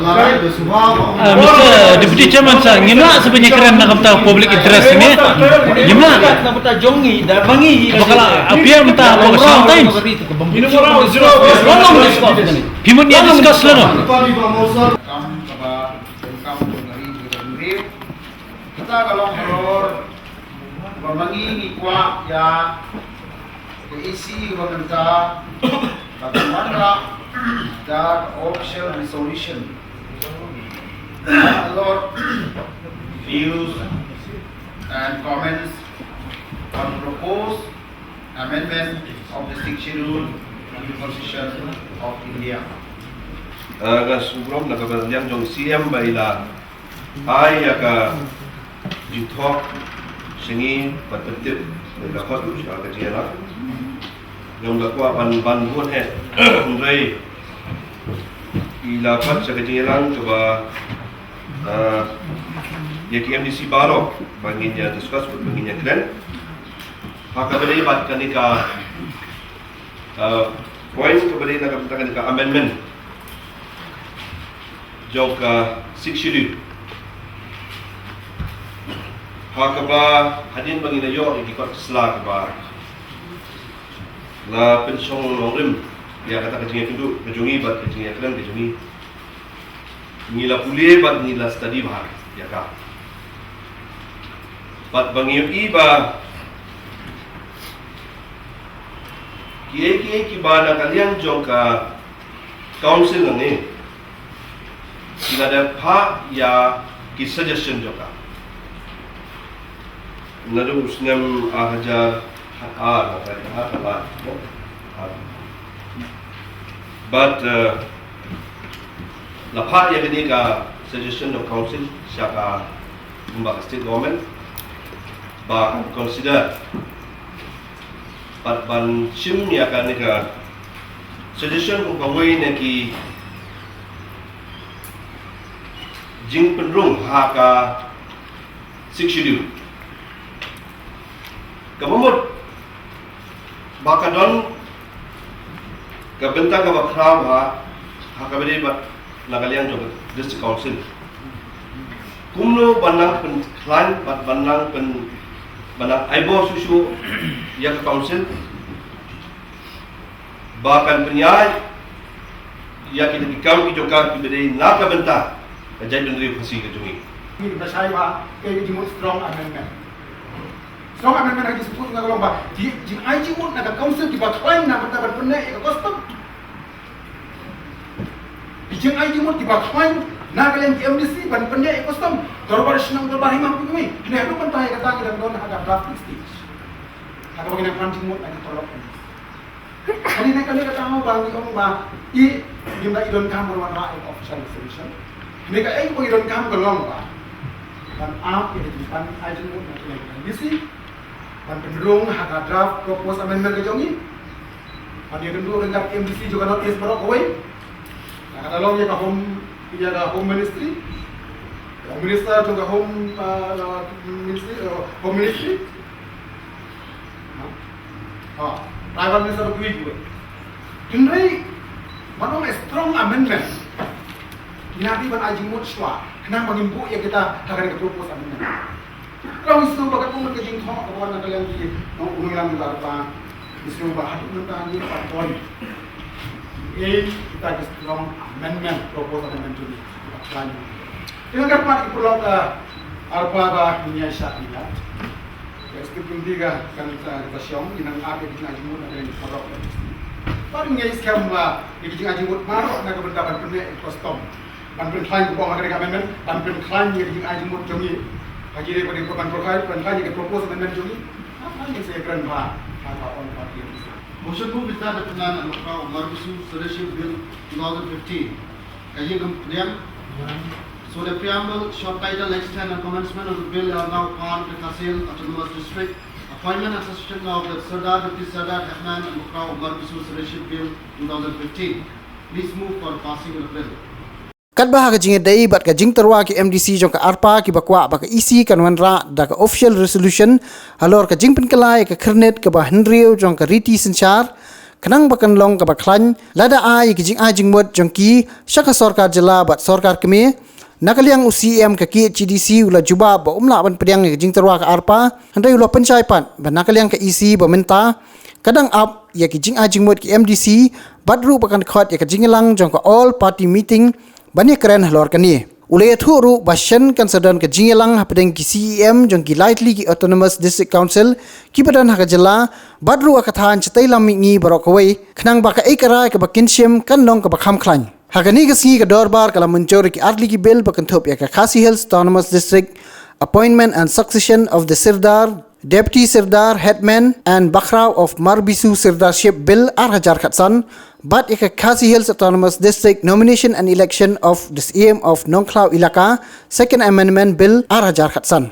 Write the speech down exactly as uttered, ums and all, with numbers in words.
Uh, Mister Deputy Chairman sir, ngim lah sa ban ïakren na ka bynta public interest ne. Ngim lah. Ba ka la appear mynta ha ka Assam Times. Phi mut ïa discuss lano? Kam kaba donkam jong ka ri jong ka ri. Kata ka long halor ba ma ngi ngi kwah ïa ka A C E kaba mynta ba kan wanrah da ka official resolution. Halor views and comments on proposed amendment of the Sixth Schedule of the Constitution of India. Ah, nga sngewbha na ka bynta jong C M ba i la ai ïa ka jingthok sha ngi bad pyntip ïa ka khot sha ka jingïalang. Nga la kwah ban ban bun eh hynrei i la khot sha ka jingïalang kaba, ah, ïa ki M D C baroh ba ngin ïa discuss bad ba ngin ïa kren. Ha kaba dei bad kane ka, ah, point kaba dei na ka bynta kane ka amendment jong ka Sixth Schedule. Ha kaba hadien ba ngi la ïoh ïa ki kot sla kaba la pynshong nongrim ïa kata ka jingïakynduh ka jong ngi bad ka jingïakren ka jong ngi. Ngi la pule bad ngi la study bha ïa ka. Bad ba ngi ïohi ba kiei kiei kiba na ka liang jong ka council nangne ki la dep phah ïa ki suggestion jong ka. Naduh u snem ar hajar ar, ar hajar ar. But, uh, la phah ïa kane ka suggestion of council sha ka, kumba ka state government ba kan consider bad ban shim ïa kane ka suggestion kum kawei na ki jingpynrung ha ka Sixth Schedule. Kaba mut ba ka don ka bynta kaba khraw ha, ha kaba ïadei bad na ka liang jong ka District Council. Kumno ban nang pynkhlaiñ bad ban nang pyn, ban nang ai bor shuh shuh ïa ka Council ba kan pynïaid ïa kita ki kam ki jong ka kiba dei na ka bynta ka jaitbynriew Khasi ka jong ngi. Ngi ba shai ba ka jingmut strong amendment. Strong amendment ha ka jingmut nga ka long ba ki jingai jingmut na ka Council kiba khlaiñ na ka bynta ban pynneh ïa ka custom. Ki jingai jingmut kiba khlaiñ na ka liang ki M D C ban pynneh ïa ka custom. Dorbar shnong, dorbar hima, kumne. Kine haduh mynta ïa kata ki dang don ha ka drafting stage. Ha kaba ngi nang pan jingmut na ki paralok. Kane na kane ka daw ba ngi ong ba i ngim da i donkam ban wanrah ïa ka official resolution. Kane kaei kaba ngi donkam ka long ba ban ap ïa ka jingpan ai jingmut na ka liang ka M D C ban pynrung ha ka draft proposed amendment ka jong ngi. Ban ïakynduh ryngkat M D C jong ka North East baroh kawei. Kata long ïa ka Home, ïa ka Home Ministry. Home Minister jong ka Home, uh, Ministry, uh, Home Ministry. Ha? Ha. Tribal Minister kiwei kiwei. Hynrei ban ong a strong amendment, ngi hap ban ai jingmut shuwa khnang ba ngin buh ïa kita ha kane ka proposed amendment. Ka long issue ba ka kum ka jingthoh ka wan na ka liang ki nongïalam ki ba, issue ba haduh mynta ngi pat don ei kita ki strong amendment, proposed amendment to the plan. Tengah ka pat ki pulok ka arpa ba ngi ïa shah ïa. Ka script pynti ka kan ta ta shong ngi nang ap ïa ki jingmut na ka liang ki paralok. Pat ngi ïa skhem ba ïa ki jingmut baroh na ka bynta ban pynneh ïa ka custom. Ban pynkhlaiñ ka bor ha ka amendment, ban pynkhlaiñ ïa ka jingmut jong ngi. Ha ki re ba dei ban pynkhlaiñ, pynkhlaiñ ïa ka proposed amendment jong ngi. Ha ngi sa ïakren bha ha ka all party. Motion moved by the Hepnan and Bakhraw Marbisu Citizenship Bill two thousand fifteen. Ka ïing kam pdiang. So the preamble, short title, extent and commencement of the bill are now part of the Khasi Hills Autonomous District Appointment and Succession of the Sardar, Deputy Sardar, Hepnan and Bakhraw Marbisu Citizenship Bill two thousand fifteen. Please move for passing the bill. Katba ha ka jingïadei bad ka jingtyrwa ki M D C jong ka ARPA kiba kwah ba ka E C kan wanrah da ka official resolution halor ka jingpynkylla ïa ka khyrnit kaba hynriew jong ka riti synshar, khnang ba kan long kaba khlaiñ lada ai ïa ki jingai jingmut jong ki sha ka sorkar jylla bad sorkar kmie. Na ka liang u C E M ka K H A D C u la jubab ba um lah ban pdiang ïa ka jingtyrwa ka ARPA, hynrei u la pynshai pat ba na ka liang ka E C ba mynta ka dang ap ïa ki jingai jingmut ki M D C bad ruh ba kan khot ïa ka jingïalang jong ka all party meeting ban ïakren halor kane. U la ïathuh ruh ba shen kan sa don ka jingïalang hapdeng ki C E M jong ki lai tylli ki Autonomous District Council kiba don ha ka jylla, bad ruh ha ka thaiñ shatei lam mihngi baroh kawei, khnang ba kaei ka rai kaba kin shim kan long kaba kham khlaiñ. Ha kane ka sngi ka dorbar ka la mynjur ïa ki ar tylli ki bill ba kynthup ïa ka Khasi Hills Autonomous District Appointment and Succession of the Sirdar, Deputy Sirdar, Headman and Bakhraw of Marbisu Sirdarship Bill ar hajar khatsan, bad ïa ka Khasi Hills Autonomous District Nomination and Election of the C E M of Nongkhlaw Elaka, Second Amendment Bill ar hajar khatsan.